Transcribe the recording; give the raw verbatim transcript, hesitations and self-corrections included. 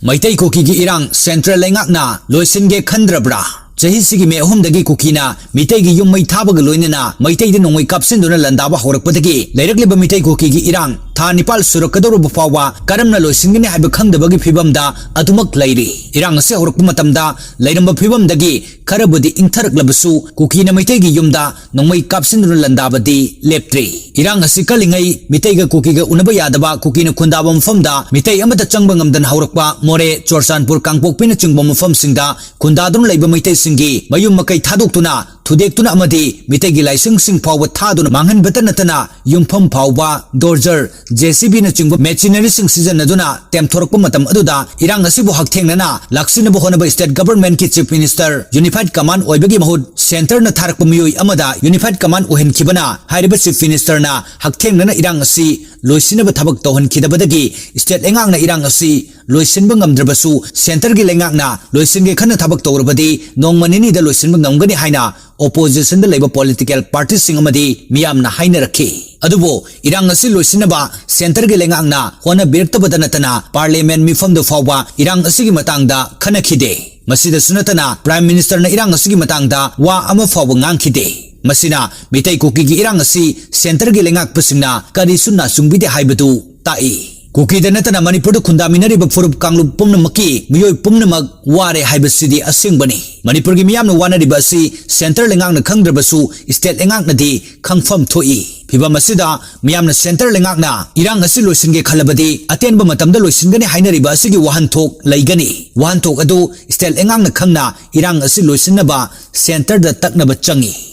ꯃꯩꯇꯩ ꯀꯨꯀꯤꯒꯤ ꯏꯔꯥꯡ central ꯂꯩꯉꯥꯛꯅ ꯂꯣꯏꯁꯤꯟꯒꯦ ꯈꯟꯗ꯭ꯔꯕ꯭ꯔꯥ? ꯆꯍꯤꯁꯤꯒꯤ ꯃꯦ ꯑꯍꯨꯝꯗꯒꯤ ꯀꯨꯀꯤꯅ ꯃꯤꯇꯩꯒꯤ ꯌꯨꯝ ꯃꯩ ꯊꯥꯕꯒ ꯂꯣꯏꯅꯅ ꯃꯩꯇꯩꯗ ꯅꯣꯡꯃꯩ ꯀꯥꯞꯁꯤꯟꯗꯨꯅ ꯂꯥꯟꯗꯥꯕ ꯍꯧꯔꯛꯄꯗꯒꯤ ꯂꯩꯔꯛꯂꯤꯕ ꯃꯤꯇꯩ ꯀꯨꯀꯤꯒꯤ ꯏꯔꯥꯡ ꯊꯥ ꯅꯤꯄꯥꯜ ꯁꯨꯔꯛꯀꯗꯧꯔꯕ ꯐꯥꯎꯕ ꯀꯔꯝꯅ ꯂꯣꯏꯁꯤꯟꯒꯅꯤ ꯍꯥꯏꯕ ꯈꯪꯗꯕꯒꯤ ꯐꯤꯕꯝꯗ ꯑꯗꯨꯃꯛ ꯂꯩꯔꯤ꯫ ꯏꯔꯥꯡ ꯑꯁꯤ ꯍꯧꯔꯛꯄ ꯃꯇꯝꯗ ꯂꯩꯔꯝꯕ ꯐꯤꯕꯝꯗꯒꯤ ꯈꯔꯕꯨꯗꯤ ꯏꯪꯊꯔꯛꯂꯕꯁꯨ, ꯀꯨꯀꯤꯅ ꯃꯩꯇꯩꯒꯤ ꯌꯨꯝꯗ ꯅꯣꯡꯃꯩ ꯀꯥꯞꯁꯤꯟꯗꯨꯅ ꯂꯥꯟꯗꯥꯕꯗꯤ ꯂꯦꯞꯇ꯭ꯔꯤ꯫ ꯏꯔꯥꯡ ꯑꯁꯤ ꯀꯜꯂꯤꯉꯩ ꯃꯤꯇꯩꯒ ꯀꯨꯀꯤꯒ ꯎꯅꯕ ꯌꯥꯗꯕ, ꯀꯨꯀꯤꯅ ꯈꯨꯟꯗꯥꯕ ꯃꯐꯝꯗ ꯃꯤꯇꯩ ꯑꯃꯠꯇ ꯆꯪꯕ ꯉꯝꯗꯅ ꯍꯧꯔꯛꯄ ꯃꯣꯔꯦ, ꯆꯨꯔꯆꯥꯟꯄꯨꯔ, ꯀꯥꯡꯄꯣꯛꯄꯤꯅꯆꯤꯡꯕ ꯃꯐꯝꯁꯤꯡꯗ ꯈꯨꯟꯗꯥꯗꯨꯅ ꯂꯩꯕ ꯃꯩꯇꯩꯁꯤꯡꯒꯤ ꯃꯌꯨꯝ ꯃꯀꯩ ꯊꯥꯗꯣꯛꯇꯨꯅ, ꯊꯨꯗꯦꯛꯇꯨꯅ ꯑꯃꯗꯤ ꯃꯤꯇꯩꯒꯤ ꯂꯥꯏꯁꯪꯁꯤꯡ ꯐꯥꯎꯕ ꯊꯥꯗꯨꯅ ꯃꯥꯡꯍꯟꯕꯇ ꯅꯠꯇꯅ, ꯌꯨꯝꯐꯝ ꯐꯥꯎꯕ ꯗꯣꯔꯖꯔ, JCBꯅꯆꯤꯡꯕ machineryꯁꯤꯡ ꯁꯤꯖꯤꯟꯅꯗꯨꯅ ꯇꯦꯝꯊꯣꯔꯛꯄ ꯃꯇꯝ ꯑꯗꯨꯗ, ꯏꯔꯥꯡ ꯑꯁꯤꯕꯨ ꯍꯛꯊꯦꯡꯅꯅ ꯂꯥꯛꯁꯤꯟꯅꯕ ꯍꯣꯠꯅꯕ state governmentꯀꯤ chief minister, unified command ꯑꯣꯏꯕꯒꯤ ꯃꯍꯨꯠ centreꯅ ꯊꯥꯔꯛꯄ ꯃꯤꯑꯣꯏ ꯑꯃꯗ unified command ꯑꯣꯏꯍꯟꯈꯤꯕꯅ, ꯍꯥꯏꯔꯤꯕ chief ministerꯅ ꯍꯛꯊꯦꯡꯅꯅ ꯏꯔꯥꯡ ꯑꯁꯤ ꯂꯣꯏꯁꯤꯟꯅꯕ ꯊꯕꯛ ꯇꯧꯍꯟꯈꯤꯗꯕꯗꯒꯤ state ꯂꯩꯉꯥꯛꯅ ꯏꯔꯥꯡ ꯑꯁꯤ ꯂꯣꯏꯁꯤꯟꯕ ꯉꯝꯗ꯭ꯔꯕꯁꯨ, centreꯒꯤ ꯂꯩꯉꯥꯛꯅ ꯂꯣꯏꯁꯤꯟꯒꯦ ꯈꯟꯅ ꯊꯕꯛ ꯇꯧꯔꯕꯗꯤ ꯅꯣꯡꯃ ꯅꯤꯅꯤꯗ ꯂꯣꯏꯁꯤꯟꯕ ꯉꯝꯒꯅꯤ ꯍꯥꯏꯅ oppositionꯗ ꯂꯩꯕ political partyꯁꯤꯡ ꯑꯃꯗꯤ ꯃꯤꯌꯥꯝꯅ ꯍꯥꯏꯅꯔꯛꯈꯤ꯫ ꯑꯗꯨꯕꯨ ꯏꯔꯥꯡ ꯑꯁꯤ ꯂꯣꯏꯁꯤꯟꯅꯕ centreꯒꯤ ꯂꯩꯉꯥꯛꯅ ꯍꯣꯠꯅꯕꯤꯔꯛꯇꯕꯗ ꯅꯠꯇꯅ parliament ꯃꯤꯐꯝꯗ ꯐꯥꯎꯕ ꯏꯔꯥꯡ ꯑꯁꯤꯒꯤ ꯃꯇꯥꯡꯗ ꯈꯟꯅꯈꯤꯗꯦ꯫ ꯃꯁꯤꯗꯁꯨ ꯅꯠꯇꯅ prime ministerꯅ ꯏꯔꯥꯡ ꯑꯁꯤꯒꯤ ꯃꯇꯥꯡꯗ ꯋꯥ ꯑꯃ ꯐꯥꯎꯕ ꯉꯥꯡꯈꯤꯗꯦ꯫ ꯃꯁꯤꯅ ꯃꯤꯇꯩ ꯀꯨꯀꯤꯒꯤ ꯏꯔꯥꯡ ꯑꯁꯤ centreꯒꯤ ꯂꯩꯉꯥꯛꯄꯁꯤꯡꯅ ꯀꯔꯤꯁꯨ ꯅꯥꯆꯨꯡꯕꯤꯗꯦ ꯍꯥꯏꯕꯗꯨ ꯇꯥꯛꯏ꯫ ꯀꯨꯀꯤꯗ ꯅꯠꯇꯅ ꯃꯅꯤꯄꯨꯔꯗ ꯈꯨꯟꯗꯥꯃꯤꯟꯅꯔꯤꯕ ꯐꯨꯔꯨꯞ ꯀꯥꯡꯂꯨꯞ ꯄꯨꯝꯅꯃꯛꯀꯤ ꯃꯤꯑꯣꯏ ꯄꯨꯝꯅꯃꯛ ꯋꯥꯔꯦ ꯍꯥꯏꯕꯁꯤꯗꯤ ꯑꯁꯦꯡꯕꯅꯤ꯫ ꯃꯅꯤꯄꯨꯔꯒꯤ ꯃꯤꯌꯥꯝꯅ ꯋꯥꯅꯔꯤꯕ ꯑꯁꯤ centre ꯂꯩꯉꯥꯛꯅ ꯈꯪꯗ꯭ꯔꯕꯁꯨ state ꯂꯩꯉꯥꯛꯅꯗꯤ ꯈꯪꯐꯝ ꯊꯣꯛꯏ꯫ ꯐꯤꯚꯝ ꯑꯁꯤꯗ ꯃꯤꯌꯥꯝꯅ centre ꯂꯩꯉꯥꯛꯅ ꯏꯔꯥꯡ ꯑꯁꯤ ꯂꯣꯏꯁꯤꯟꯒꯦ ꯈꯜꯂꯕꯗꯤ ꯑꯇꯦꯟꯕ ꯃꯇꯝꯗ ꯂꯣꯏꯁꯤꯟꯒꯅꯤ ꯍꯥꯏꯅꯔꯤꯕ ꯑꯁꯤꯒꯤ ꯋꯥꯍꯟꯊꯣꯛ ꯂꯩꯒꯅꯤ꯫ ꯋꯥꯍꯟꯊꯣꯛ ꯑꯗꯨ state ꯂꯩꯉꯥꯛꯅ ꯈꯪꯅ ꯏꯔꯥꯡ ꯑꯁꯤ ꯂꯣꯏꯁꯤꯟꯅꯕ centreꯗ ꯇꯛꯅꯕ ꯆꯪꯏ꯫